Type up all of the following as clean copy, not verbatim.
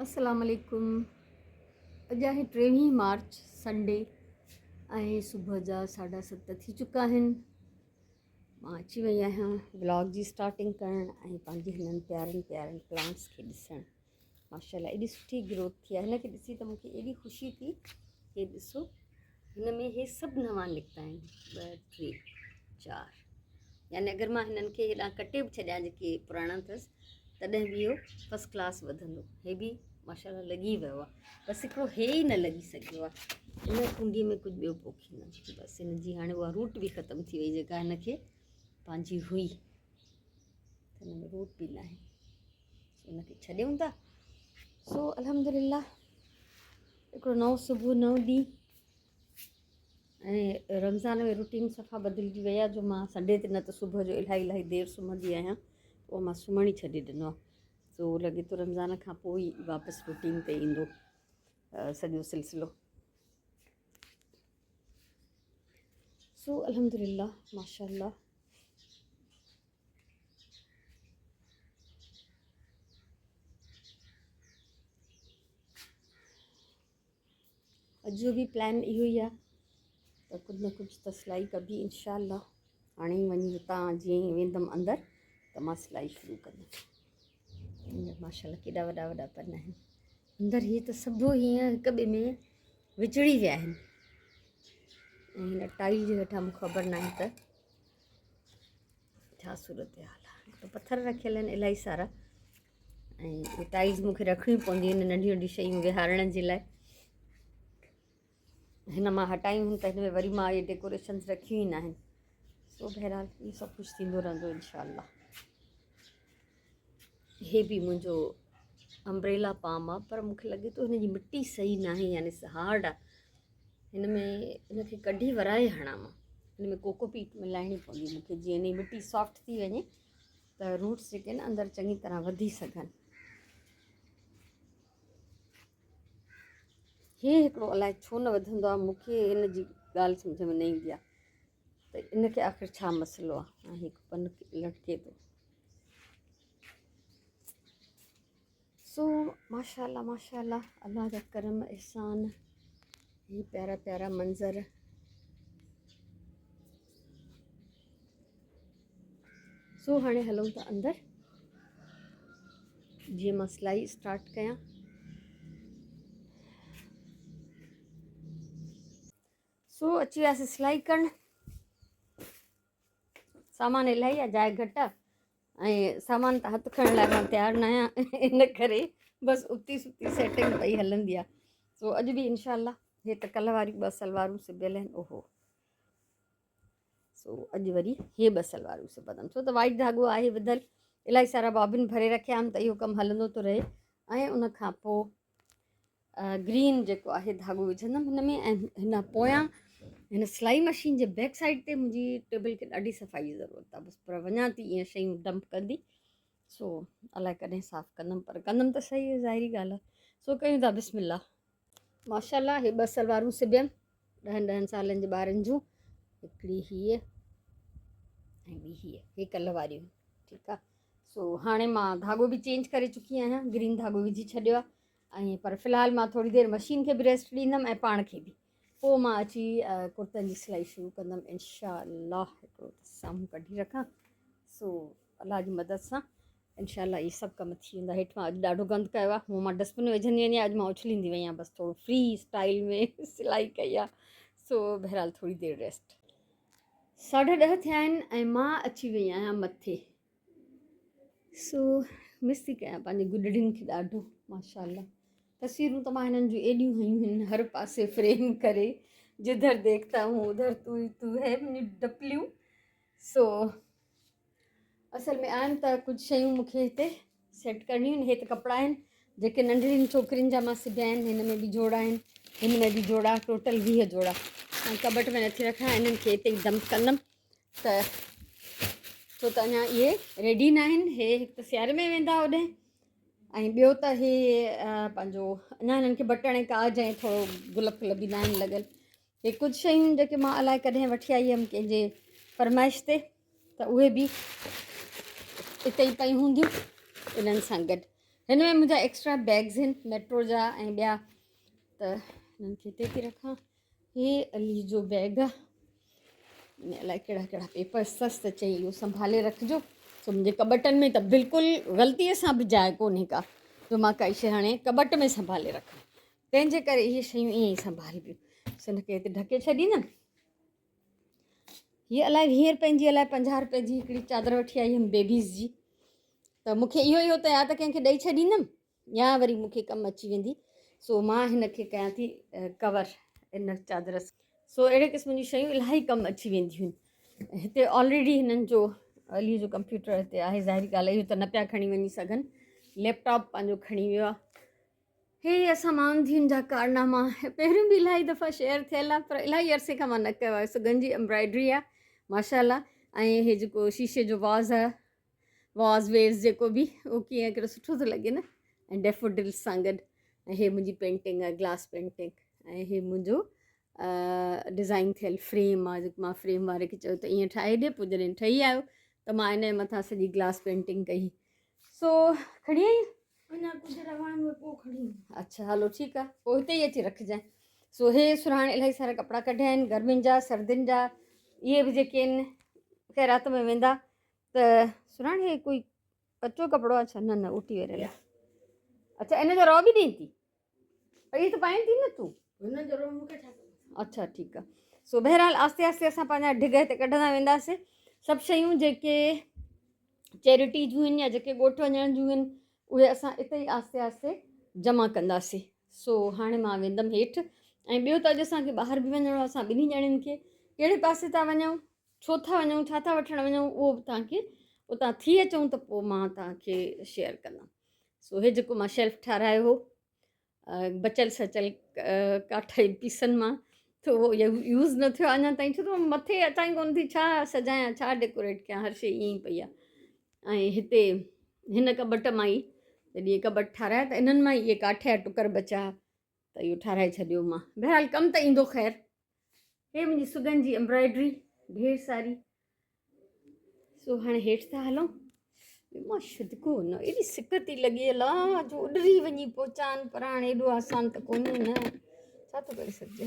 السلام عليڪم اڄ آهي ٽيويهه مارچ سنڊي ۽ صبح جا ساڍا ست ٿي چڪا آهن مان اچي وئي آهيان ولاگ جي اسٽارٽنگ ڪرڻ ۽ پنهنجي هنن پيارن پيارن پلانٽس کي ڏسڻ ماشاءالله ايڏي سٺي گروٿ ٿي آهي هن کي ڏسي ته مونکي ايڏي خوشي ٿي هي ڏسو هن ۾ هي سڀ نوان نڪتا آهن ٻه ٽي چار يعني اگر مان هنن کي هيڏانهن ڪٽي به ڇڏيان جيڪي پراڻا اٿس تڏهن به اهو فرسٽ ڪلاس وڌندو هي به ماشاءالله لڳي ويو آهي بس هڪڙو هي ئي نه لڳي سگهيو آهي ان ڪونڊي ۾ ڪجهه ٻيو پوکيندم بس هن جي هاڻي اها روٽ به ختم ٿي وئي جيڪا هن کي پنهنجي هئي هن ۾ روٽ به ناهي ان کي ڇڏيون ٿا سو الحمدلله هڪڙو نئون صبح نئون ڏينهن ۽ رمضان ۾ روٽين صفا بدلجي وئي آهي جو مان سنڊي تي نه ته صبح جو الاهي الاهي دير سمهندي آهيان اهو مان سمهڻ ئي ڇڏي ڏنو آهي سو لڳي ٿو رمضان کان پوء ئي واپس روٽين تي ايندو سڄو سلسلو سو الحمدلله ماشاء الله اڄ جو به پلان اهو ئي آهي ته ڪجهه نه ڪجهه ته سلائي ڪبي انشاء الله هاڻي ئي وڃي هتان جيئن ئي ويندم اندر ته مان سلائي شروع ڪندم ماشاء الله ڪيڏا وڏا وڏا پن آهن اندر هي ته سڀ هيئن هڪ ٻئي ۾ وچڙي ويا آهن ۽ هن ٽائل جي هيٺان مون خبر ناهي ته ڇا صورتحال آهي ته پٿر رکيل آهن الاهي سارا ۽ اهي ٽائلز مون کي رکڻيون پونديون آهن ننڍيون ننڍيون شيون ويهارڻ جي لاء هن مان هٽايون آهن ته هن ۾ وري مان اهي ڊيڪوريشنز رکيون ئي ناهن سو بهرحال اهو سڀ ڪجهه ٿيندو رهندو انشاء الله هي به منهنجو امبريلا پام آهي پر مونکي لڳي ٿو هن جي مٽي صحيح ناهي يعني هارڊ آهي هن ۾ هن کي ڪڍي ورائي هڻان مان هن ۾ ڪوڪو پيٽ ملائڻي پوندي مونکي جيئن هن جي مٽي سافٽ ٿي وڃي ته روٽس جيڪي آهن اندر چڱي طرح وڌي سگهن. هي هڪڙو الائي ڇو نه وڌندو آهي مونکي هن جي ڳالهه سمجھ ۾ نه ايندي آهي ته ان کي آخر ڇا مسئلو آهي هڪ پن لٽڪي ٿو سو ماشاءالله ماشاءالله الله جا ڪرم احسان هي پيارا پيارا منظر سو هاڻي هلون ٿا اندر جيئن مان سلائي اسٽارٽ ڪيان سو اچي وياسي سلائي ڪرڻ سامان الاهي آ جاء گهٽ آ ۽ سامان ته هٿ کڻڻ لاء مان تيار نه آهيان ان ڪري بس اتي ستي سيٽنگ پئي هلندي آ سو اڄ به انشاء الله هي ته ڪلهه واريون ٻه سلوارون سبيل آهن اوهو سو اڄ وري هي ٻه سلوارون سبندم ڇو ته وائٽ ڌاڳو آهي وڌل الاهي سارا بابن ڀري رکيا آهن ته اهو ڪم هلندو ٿو رهي ۽ ان کان پوء گرين جيڪو آهي ڌاڳو وجهندم هن ۾ ۽ هن پويان هن سلائي مشين جي بيڪ سائيڊ تي منهنجي ٽيبل کي ڏاڍي صفائي جي ضرورت آهي بس پر وڃان ٿي ائين شيون ڊمپ ڪندي سو الائي ڪڏهن صاف ڪندم پر ڪندم ته صحيح ظاهري ڳالهه آهي سو ڪيون ٿا بسم الله ماشاء الله هي ٻه سلوارون سبيم ڏهن ڏهن سالن جي ٻارن جون هڪڙي هيء ۽ ٻي هيء هي ڪلهه واريون ٺيڪ آهي سو هاڻي مان ڌاڳو به چينج ڪري چڪي آهيان گرين ڌاڳو وجهي ڇڏيو آهي ۽ پر في الحال مان ٿوري دير مشين کي به ريسٽ ڏيندم ۽ پاڻ کي به پوء مان اچي ڪرتن جي سلائي شروع ڪندم انشاء الله هڪڙو ته سامهون ڪڍي رکان سو الله جي مدد سان انشاء الله اهي سڀ ڪم ٿي ويندا هيٺ مان اڄ ڏاڍو گند ڪيو آهي هونء مان ڊسٽبن ۾ وجهندي ويندي آهيان اڄ مان اڇليندي وئي آهيان بس ٿورو فري اسٽائل ۾ سلائي ڪئي آهي سو بهرحال ٿوري دير ريسٽ ساڍا ڏهه ٿيا آهن ۽ مان اچي وئي آهيان مٿي سو مس ٿي ڪيان پنهنجي گڏڙين کي ڏاڍو ماشاء الله تصويرون ته مان هنن جون ايڏيون هنيون هن هر پاسي فريم ڪري جڌر ديکتا هون ادھر تو ئي تو هي منهنجون ڊپليون سو اصل ۾ آيم ته ڪجهه شيون مونکي هتي سيٽ ڪرڻيون آهن هي ته ڪپڙا آهن جيڪي ننڍڙين ڇوڪرين جا مان سبيا آهن هن ۾ به جوڙا آهن هن ۾ به جوڙا ٽوٽل ويهه جوڙا ۽ ڪٻٽ ۾ نٿي رکان انهن کي هتي ئي ڊمپ ڪندم ته ڇو ته اڃا اهي ريڊي نه آهن هي هڪ ته سياري ۾ ويندا اوڏي ۽ ٻيو ته هي پنهنجو اڃا هنن کي بٽڻ ۽ ڪاج ۽ ٿورو گل ڦل به نه آهن لڳل هي ڪجهه شيون جيڪي مان الائي ڪڏهن وٺي آئي هيم ڪنهن جي فرمائش تي ته اهي به اتي ئي پيون هونديون انهن سان گڏ. هن ۾ منهنجا ايڪسٽرا بيگز آهن ميٽرو جا ۽ ٻيا ته هنن کي هتي ٿي رکان. هي علي جو بيگ آ، ۾ الائي ڪهڙا ڪهڙا پيپرس اٿس ته چئي اهو سنڀالي رکجو. سو منهنجي ڪٻٽن ۾ ته بلڪل غلطيء سان به جاء ڪونهي ڪا جو مان ڪائي شيء هاڻي ڪٻٽ ۾ سنڀالي رکان، تنهن جي ڪري اهي شيون ائين ئي سنڀالبيون. سو هن کي هتي ڍڪي ڇڏيندم. هيء الائي 20 روپين جي الائي 50 روپين جي هڪڙي چادر وٺي آئي هيم بيبيز جي، ته مون کي اهو ئي هو ته يا ته ڪنهن کي ڏئي ڇڏيندم يا وري مون کي ڪم اچي ويندي. سو مان هن کي ڪيان ٿي ڪور ان چادر سان. سو اهڙي قسم جون شيون الاهي ڪم اچي وينديون آهن. هتي آلريڊي هنن جو علي جو ڪمپيوٽر هتي آهي، ظاهري ڳالهه اهو ته نه پيا کڻي وڃي سگهن، ليپ ٽاپ پنهنجو کڻي ويو آهي. هي اسان مائن ڌيئن جا ڪارناما پهريون به الاهي دفعا شيئر ٿيل آهي، پر الاهي عرصي کان مان نه ڪيو آهي. سگن جي امبرائڊري آهي ماشاء الله، ۽ هي جيڪو شيشي جو واز آهي، واز ويز جيڪو به، اهو ڪيئن ڪهڙو سٺو ٿو لڳي نه، ۽ ڊيفوڊلس سان گڏ. ۽ هي منهنجي پينٽنگ آهي، گلاس پينٽنگ، ۽ هي منهنجو ڊزائن ٿيل فريم آهي، جيڪو مان فريم واري کي چيو ته ائين ٺاهي ڏي، پوء جڏهن ٺهي آيو ته مان ان جي مٿان سڄي گلاس پينٽنگ ڪئي. سو کڻي آئي اڃا ڪجهه روان ۾ پوء کڻي. اڇا هلو ٺيڪ آ، پوء هتي ئي اچي رکجانء. سو هي سرهاڻ الاهي سارا ڪپڙا ڪڍيا آهن، گرمين جا سردين جا، اهي به جيڪي آهن خيرات ۾ ويندا. ته سرهاڻ هي ڪوئي ڪچو ڪپڙو آ ڇا؟ نه نه اوٽي ويرل آ. اڇا ان جو رو به ڏين ٿي؟ اهي ته پائين ٿي نه تون؟ هن جو رو مون کي ڇا خبر. اڇا ٺيڪ آ. سو بهرحال آهستي آهستي اسان پنهنجا ڍڳ هتي ڪڍندا وينداسين. سڀ شيون جيڪي چيرٽي جون آهن يا جيڪي ڳوٺ وڃڻ جون آهن اهي اسان اتي ئي آهستي آهستي جمع ڪنداسين. سو هاڻي مان ويندم هيٺ، ۽ ٻيو ته اڄ اسان کي ٻاهر به وڃڻو آهي. اسان ٻنهي ڄڻين کي ڪهڙي پاسي ٿا وڃون، ڇو ٿا وڃون، ڇا ٿا وٺڻ وڃون، اهو به توهان کي اتان ٿي اچون ته پوء مان توهان کي شيئر ڪندم. سو هي جيڪو مان شيلف ٺارايو هو بچل سچل ڪاٺ جي پيسن مان، ته اهو يوز نه ٿيو اڃا تائين، ڇو ته مٿي اچان ئي ڪونه ٿي، ڇا سجايان ڇا ڊيڪوريٽ ڪيان، هر شيء ائين ئي پئي آهي. ۽ هتي هن ڪٻٽ مان ئي جڏهن اهي ڪٻٽ ٺارايا ته انهن مان ئي اهي ڪاٺ جا ٽڪر بچا ته اهو ٺاراهي ڇڏيو مان. بهرحال ڪم ته ايندو خير. هي منهنجي سگن جي امبرائڊري ڍير ساري. سو هاڻي هيٺ ٿا هلون. مان شدڪو نه ايڏي سڪ ٿي لڳي الا جو اڏري وڃي پهچان، پر هاڻي ايڏو آسان ته ڪونهي نه، ڇا ٿو ڪري سگهجي.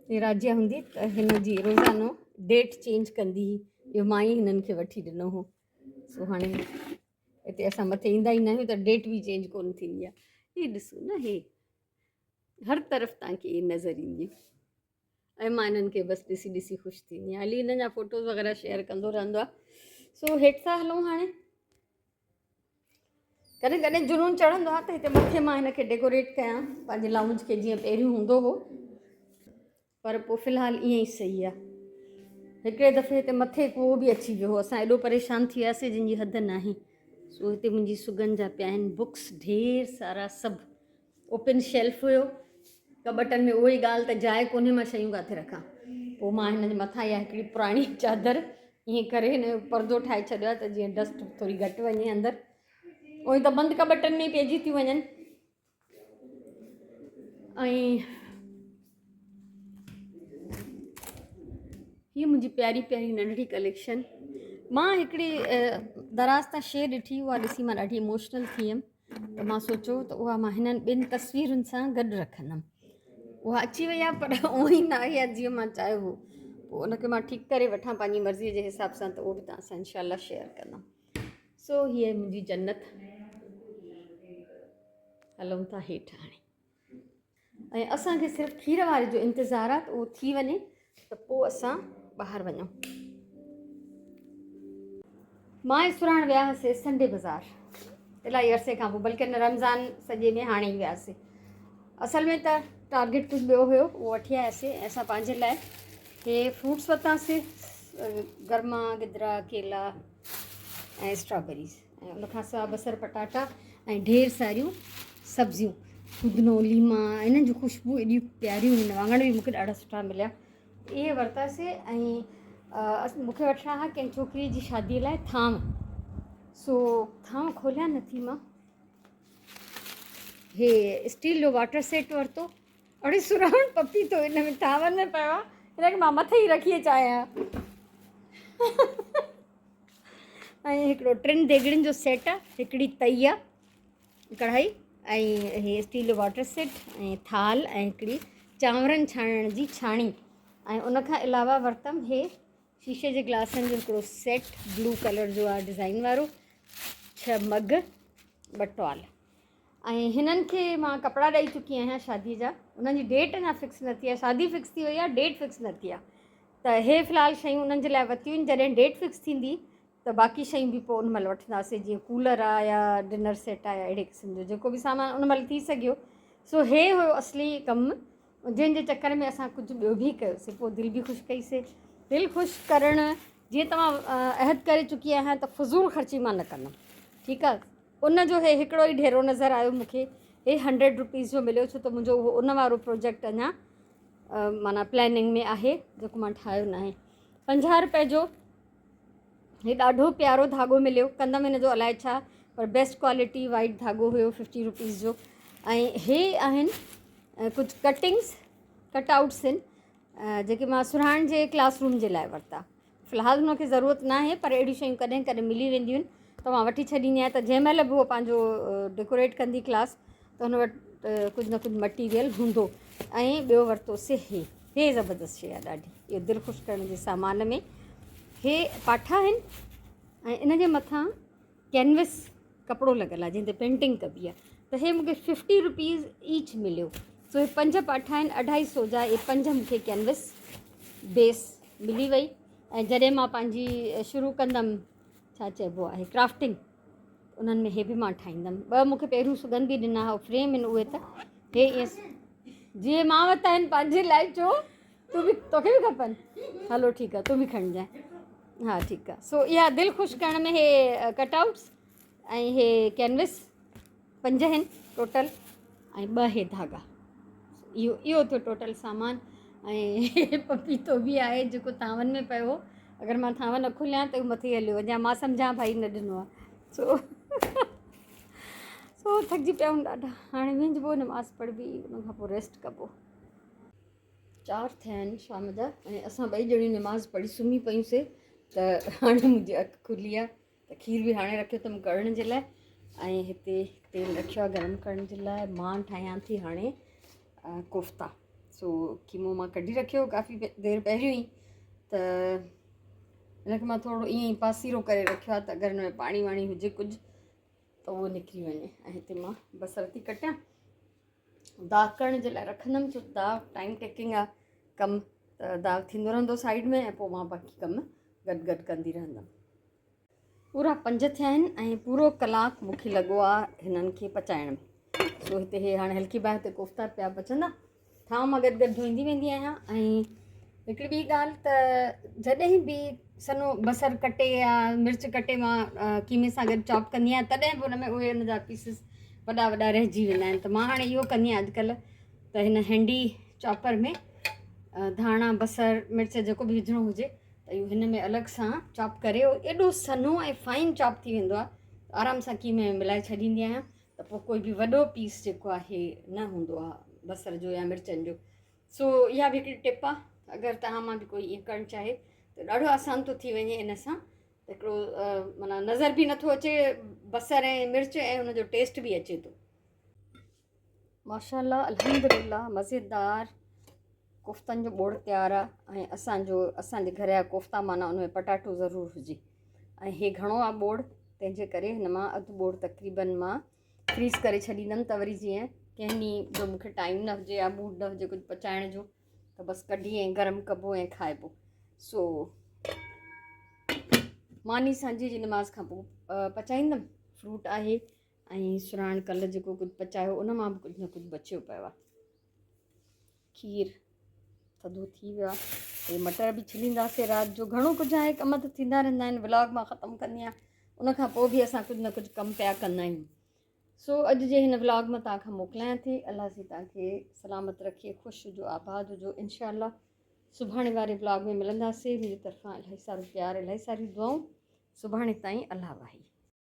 هي راجيا هوندي ته هن جي روزانو ڊيٽ چينج ڪندي هئي، اهو مان ئي هنن کي وٺي ڏنو هو. سو هاڻي هتي اسان مٿي ايندا ئي نه آهيون ته ڊيٽ به چينج ڪونه ٿيندي آهي. هي ڏسو نه، هي هر طرف توهان کي نظر اينديون، ۽ مان انهن کي بس ڏسي ڏسي خوش ٿيندي آهيان. علي انهن جا فوٽوز وغيره شيئر ڪندو رهندو آهي. سو هيٺ ٿا هلون هاڻي. ڪڏهن ڪڏهن جنون چڙهندو آهي ته هتي مٿي مان هن کي ڊيڪوريٽ ڪيان پنهنجي لائونج کي جيئن پهريون هوندو هو، پر پوء في الحال ائين ئي صحيح آهي. هڪڙي دفعي هتي مٿي ڪوئو به اچي ويو هو، اسان ايڏو پريشان ٿي وياسي جنهن جي حد ناهي. سو هتي منهنجي سگن جا پيا آهن بڪس ڍير سارا، سڀ اوپن شيلف هيو ڪٻٽن ۾، اها ئي ڳالهه ته جاء ڪونهي مان شيون ڪاٿي رکان. پوء مان هن جي مٿان اها هڪڙي پراڻي چادر ائين ڪري هن جو پردو ٺاهي ڇڏيو آهي ته جيئن ڊسٽ ٿوري گهٽ وڃي اندر. اهي ته بند ڪٻٽن ۾ پئجي ٿيون وڃن. ۽ هي منهنجي پياري پياري ننڍڙي ڪليڪشن. مان هڪڙي دراز تان شيء ڏٺي، اها ڏسي مان ڏاڍي اموشنل ٿي ويم ته مان سوچيو ته اها مان هنن ٻن تصويرن سان گڏ رکندم. اها اچي وئي آهي پر اونئن ئي نه آئي آهي جيئن مان چاهيو هو. پوء ان کي مان ٺيڪ ڪري وٺان پنهنجي مرضي جي حساب سان ته اهو به توهان سان انشاء الله شيئر ڪندم. سو هيء منهنجي جنت. هلون ٿا هيٺ هاڻي، ۽ اسان کي صرف کير واري جو انتظار آهي ته اهو ٿي وڃي ته پوء اسان ٻاهر وڃون. مان ۽ سرهاڻ ويا هئاسي سنڊي بازار الاهي عرصي کان پوء، بلڪه هن رمضان سڄي ۾ هاڻي ئي وياسي. اصل ۾ ته ٽارگيٽ ڪجهه ٻيو هيو، اهو وٺي آياسي ۽ اسان پنهنجي لاء هي فروٽس ورتاسي، گرما گدرا ڪيلا ۽ اسٽرابيريز، ۽ ان کان سواء بصر پٽاٽا ۽ ڍير ساريون سبزيون، پودنو ليما، انهن جون خوشبو ايڏيون پياريون هن واڱڻ به مونکي ڏاڍا سٺا مليا، اهي ورتاسي. ۽ مونکي وٺڻا هئا ڪنهن ڇوڪري جي شادي لاء ٿانو، سو ٿانو کوليا نٿي مان. هي اسٽيل جو واٽر سيٽ ورتو. اڙي سرهاڻ پپيتو ان ۾ ٿانون ۾ پيو آهي، هن کي مان مٿي ئي رکي اچان آهيان. ۽ هڪڙو ٽن ديڳڙين جو سيٽ آ، هڪڙي تئي آ، ڪڙهائي ۽ هي اسٽيل جو واٽر سيٽ ۽ ٿال ۽ هڪڙي چانورن ڇاڻڻ جي ڇاڻي ۽ ان کان علاوه ورتم هي شيشي جي گلاسن جو هڪڙو سيٽ بلو ڪلر جو آهي ڊزائن وارو ڇهه مگ ٻه ٽوال ۽ هنن کي مان ڪپڙا ڏئي چڪي آهيان شادي جا انهن جي ڊيٽ اڃا فڪس نه ٿي آهي شادي فڪس ٿي وئي آهي ڊيٽ فڪس نه ٿي آهي ته هي في الحال شيون انهن جي لاء ورتيون آهن جڏهن ڊيٽ فڪس ٿيندي ته باقي شيون به پوء ان مهل وٺنداسين جيئن ڪولر آهي يا ڊنر سيٽ آهي يا اهڙي قسم جو جيڪو به سامان ان مهل ٿي سگهيو سو هي هيو اصلي ڪم جنهن جي چڪر ۾ اسان ڪجهه ٻيو به ڪيوسي پوء دل به خوش ڪئي سي. دل خوش ڪرڻ جيئن ته مان عهد ڪري چڪي آهيان ته فضول خرچي مان نه ڪندم ٺيڪ آهي ان جو هي هڪڙو ئي ڍيرو نظر آيو مون کي هي هنڊريڊ روپيز جو مليو ڇو ته منهنجو اهو ان وارو پروجيڪٽ اڃا معنيٰ پلاننگ ۾ آهي جيڪو مان ٺاهيو ناهي 50 روپئي جو هي ڏاڍو پيارو ڌاڳو مليو ڪندم هن جو الائي ڇا پر بيسٽ ڪوالٽي وائيٽ ڌاڳو هيو ففٽي روپيز جو ۽ هي آهن ڪجهه ڪٽنگس ڪٽ آئوٽس آهن جيڪي مان سرهاڻ جي ڪلاس روم جي لاء ورتا في الحال هن کي ضرورت نه آهي پر اهڙيون شيون ڪڏهن ڪڏهن ملي وينديون آهن ته مان وٺي ڇڏيندي آهيان ته جنهن مهل به هو پنهنجو ڊيڪوريٽ ڪندي ڪلاس ته هن وٽ ڪجهه نه ڪجهه مٽيريل هوندو ۽ ٻيو ورتوسي هي هي زبردست شيء آهي ڏاڍي اهو دل خوش ڪرڻ جي سامان ۾ هي پاٺا آهن ۽ ان جي مٿان ڪينوس ڪپڙو لڳل آهي جنهن تي پينٽنگ ڪبي آهي ته هي مونکي ففٽي روپيز ايچ مليو سو هي پنج پاٺا آهن اڍائي سو جا اهي پنج مونکي ڪينوس بيس ملي وئي ۽ جڏهن مان پنهنجي شروع ڪندم ڇا چئبو آهي ڪرافٽنگ انهن ۾ هي به مان ٺاهيندم ٻه مونکي پهريون سڳن به ڏنا هئا فريم آهن اهي ته هي ائين جي مان وٽ آهن پنهنجي لاء چو تون به توکي به کپن هلو ٺيڪ آهي تون به کڻجانء ها ٺيڪ آهي سو اها دل خوش ڪرڻ ۾ هي ڪٽ آئوٽس ۽ هي ڪينوس پنج آهن ٽوٽل ۽ ٻه هي ڌاڳا اهو اهو ٿيو ٽوٽل سامان ۽ پپيتو به آهي جيڪو ٿانون ۾ پيو هو اگر مان ٿانو نه کوليان ته مٿي هليو وڃان مان سمجهان ڀائي نه ڏنو آهي سو سو ٿڪجي پيا آهيون ڏاڍا هاڻي وڃبو نماز پڙهبي ان کان پوء ريسٽ ڪبو چار ٿيا آهن شام جا ۽ اسان ٻئي ڄڻيون نماز پڙهي سمهي پيون سي ته هاڻي منهنجي اک کلي آهي ته کير به هاڻي رکيو اٿم ڪڙهڻ جي لاء ۽ هتي تيل رکيو آهي گرم ڪرڻ جي لاء مان ٺاهيان ٿي هاڻي ڪوفتا سو قيمو مان ڪڍي رکيو ڪافي دير پهريون ئي ته هن کي مان ٿورو ائين ئي پاسيرو ڪري رکيو آهي ته اگر هن ۾ پاڻي واڻي هجي ڪجهه ته اهو نڪري وڃي ۽ هتي مان بصر ٿي ڪٽيان داغ ڪرڻ جي لاء رکندم ڇو داغ ٽائيم ٽيڪنگ آهي ڪم ته داغ ٿيندو رهندو سائيڊ ۾ ۽ پوء مان باقي ڪم گڏ گڏ ڪندي رهندم پورا پنج ٿيا آهن ۽ پورو ڪلاڪ مون کي لڳو آهي هنن کي پچائڻ ۾ سو هتي هي هاڻي هلڪي باهه تي ڪوفتا پيا پچندا ٿانء مان گڏ گڏ ڌوئيندي ويندي آهيان ۽ هڪڙي ٻي ڳالهه ته جڏهن به سنهو بصر ڪٽي يا مرچ ڪٽي مان قيمي سان گڏ چاپ ڪندي آهيان تڏهن به ان ۾ اهي ان جا پيسز وڏا وڏا رهجي ويندا آهن ته مان هاڻي اهو ڪندي آهيان اڄڪلهه ته هن هينڊي چاپر ۾ ڌاڻا بصر مرچ جيڪو به وجهڻو هجي ته اهو هن ۾ الڳ سان چاپ ڪري ايڏو سنهو ۽ فائن چاپ ٿي ويندو آهي آرام سان قيمي ۾ ملائي ڇڏيندي آهيان ته پوء ڪوئي به وڏو پيس جيڪو آهي نه هوندو آهي بصر جو يا مرچن جو سو اها به هڪڙي ٽپ آهي اگر توهان مان به ڪوئي ائين ڪرڻ چاهي ته ڏاڍو آسان ٿو ٿي وڃي ان سان هڪڙو معنيٰ نظر به نٿو اچي بصر ۽ مرچ ۽ ان جو ٽيسٽ به اچي ٿو ماشاء الله الحمد لله مزيدار ڪوفتن جو ٻوڙ تيار آ ۽ اسان جو اسان جي گهر جا ڪوفتا معنيٰ ان ۾ پٽاٽو ضرور هجي ۽ هي گهڻو آ ٻوڙ تنهن جي ڪري هن مان اڌ ٻوڙ تقريبن مان فريز ڪري ڇڏيندم ته وري جيئن ڪنهن ڏينهن جو مونکي ٽائيم نه هجي يا موڊ نه هجي ڪجهه پچائڻ جو ته بس ڪڍي ۽ گرم ڪبو ۽ کائبو سو ماني سانجهي جي نماز کان پوء پچائيندم فروٽ آهي ۽ سراڻ ڪل جيڪو ڪجهه پچايو ان مان به ڪجهه نه ڪجهه بچيو پيو آهي کير ٿڌو ٿي ويو آهي هي مٽر به ڇلينداسي رات جو گهڻو ڪجهه آهي ڪم ته ٿيندا رهندا آهن ولاگ مان ختم ڪندي آهيان ان کان پوء به اسان ڪجهه نه ڪجهه ڪم پيا ڪندا آهيون سو اڄ جي هن ولاگ مان توهان کان موڪلايان ٿي الله سي توهان کي سلامت رکي خوش هجو آباد هجو انشاء الله سڀاڻي واري ولاگ ۾ ملنداسي منهنجي طرفان الاهي سارو پيار الاهي ساريون دعائون سڀاڻي تائين الله واهي.